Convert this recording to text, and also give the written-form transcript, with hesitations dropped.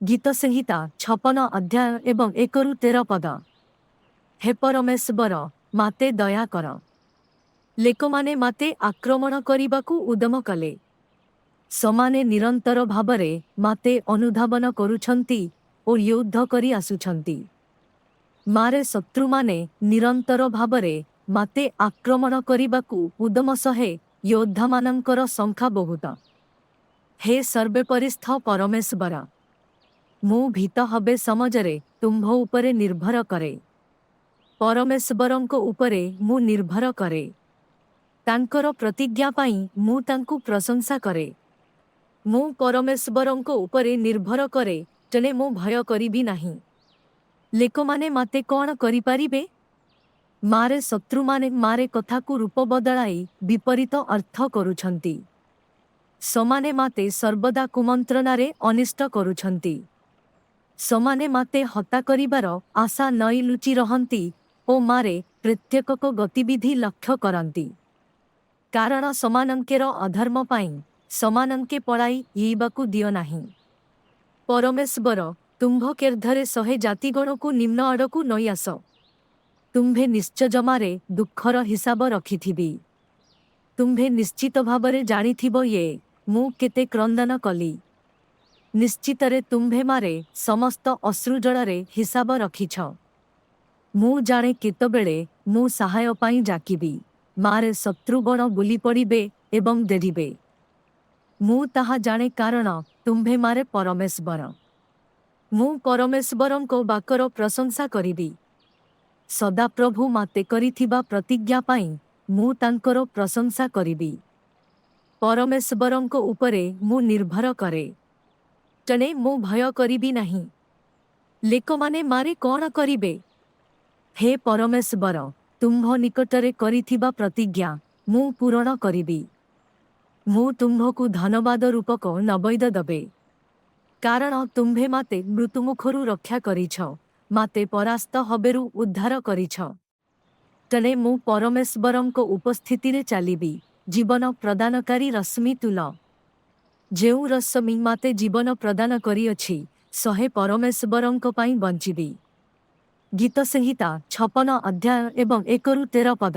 ଗୀତସଂହିତା 56 ଅଧ୍ୟାୟ ଏବଂ 1ରୁ 13 ପଦ। ହେ ପରମେଶ୍ୱର, ମାତେ ଦୟା କର। ଲୋକମାନେ ମାତେ ଆକ୍ରମଣ କରିବାକୁ ଉଦ୍ୟମ କଲେ। ସେମାନେ ନିରନ୍ତର ଭାବରେ ମାତେ ଅନୁଧାବନ କରୁଛନ୍ତି ଓ ଯୁଦ୍ଧ କରି ଆସୁଛନ୍ତି। ମାରେ ଶତ୍ରୁମାନେ ନିରନ୍ତର ଭାବରେ ମାତେ ଆକ୍ରମଣ କରିବାକୁ ଉଦ୍ୟମ ସହେ ଯୋଦ୍ଧାମାନଙ୍କର ସଂଖ୍ୟା ବହୁତ। ହେ ସର୍ବୋପରିସ୍ଥ ପରମେଶ୍ୱର, ମୁଁ ଭୀତ ହବେ ସମାଜରେ ତୁମ୍ଭ ଉପରେ ନିର୍ଭର କରେ। ପରମେଶ୍ୱରଙ୍କ ଉପରେ ମୁଁ ନିର୍ଭର କରେ। ତାଙ୍କର ପ୍ରତିଜ୍ଞା ପାଇଁ ମୁଁ ତାଙ୍କୁ ପ୍ରଶଂସା କରେ। ମୁଁ ପରମେଶ୍ୱରଙ୍କ ଉପରେ ନିର୍ଭର କରେ, ତେଣେ ମୁଁ ଭୟ କରିବି ନାହିଁ। ଲୋକମାନେ ମାତେ କ'ଣ କରିପାରିବେ? ମାରେ ଶତ୍ରୁମାନେ ମାରେ କଥାକୁ ରୂପ ବଦଳାଇ ବିପରୀତ ଅର୍ଥ କରୁଛନ୍ତି। ସେମାନେ ମାତେ ସର୍ବଦା କୁମନ୍ତ୍ରଣାରେ ଅନିଷ୍ଟ କରୁଛନ୍ତି। ସେମାନେ ମାତେ ହତ୍ୟା କରିବାର ଆଶା ନଇ ଲୁଚି ରହନ୍ତି ଓ ମାରେ ପ୍ରତ୍ୟେକକ ଗତିବିଧି ଲକ୍ଷ୍ୟ କରନ୍ତି। କାରଣ ସେମାନଙ୍କର ଅଧର୍ମ ପାଇଁ ସେମାନଙ୍କେ ପଳାଇ ଯିବାକୁ ଦିଅ ନାହିଁ। ପରମେଶ୍ୱର, ତୁମ୍ଭ କ୍ରୋଧରେ ସହେ ଜାତିଗଣକୁ ନିମ୍ନ ଆଡ଼କୁ ନେଇ ଆସ। ତୁମ୍ଭେ ନିଶ୍ଚୟ ମାରେ ଦୁଃଖର ହିସାବ ରଖିଥିବି। ତୁମ୍ଭେ ନିଶ୍ଚିତ ଭାବରେ ଜାଣିଥିବ ୟେ ମୁଁ କେତେ କ୍ରନ୍ଦନ କଲି। ନିଶ୍ଚିତରେ ତୁମ୍ଭେ ମାରେ ସମସ୍ତ ଅଶ୍ରୁଜଳରେ ହିସାବ ରଖିଛ। ମୁଁ ଜାଣେ କେତେବେଳେ ମୁଁ ସାହାଯ୍ୟ ପାଇଁ ଡାକିବି, ମାରେ ଶତ୍ରୁଗଣ ବୁଲି ପଡ଼ିବେ ଏବଂ ଦେଢ଼ିବେ। ମୁଁ ତାହା ଜାଣେ, କାରଣ ତୁମ୍ଭେ ମାରେ ପରମେଶ୍ୱର। ମୁଁ ପରମେଶ୍ୱରଙ୍କ ବାକ୍ୟର ପ୍ରଶଂସା କରିବି। ସଦାପ୍ରଭୁ ମାତେ କରିଥିବା ପ୍ରତିଜ୍ଞା ପାଇଁ ମୁଁ ତାଙ୍କର ପ୍ରଶଂସା କରିବି। ପରମେଶ୍ୱରଙ୍କ ଉପରେ ମୁଁ ନିର୍ଭର କରେ। ତେଣେ ମୁଁ ଭୟ କରିବି ନାହିଁ। ଲୋକମାନେ ମାରେ କ'ଣ କରିବେ? ହେ ପରମେଶ୍ୱର, ତୁମ୍ଭ ନିକଟରେ କରିଥିବା ପ୍ରତିଜ୍ଞା ମୁଁ ପୂରଣ କରିବି। ମୁଁ ତୁମ୍ଭକୁ ଧନ୍ୟବାଦ ରୂପକ ନୈବେଦ୍ୟ ଦେବେ। କାରଣ ତୁମ୍ଭେ ମାତେ ମୃତ୍ୟୁମୁଖରୁ ରକ୍ଷା କରିଛ, ମାତେ ପରାସ୍ତ ହବେରୁ ଉଦ୍ଧାର କରିଛ। ତେଣେ ମୁଁ ପରମେଶ୍ୱରଙ୍କ ଉପସ୍ଥିତିରେ ଚାଲିବି, ଜୀବନ ପ୍ରଦାନକାରୀ ରଶ୍ମି ତୁଲ। ଯେଉଁ ରଶ୍ମି ମାତେ ଜୀବନ ପ୍ରଦାନ କରିଅଛି, ସହେ ପରମେଶ୍ୱରଙ୍କ ପାଇଁ ବଞ୍ଚିବି। ଗୀତସଂହିତା 56 ଅଧ୍ୟାୟ ଏବଂ 1ରୁ 13 ପଦ।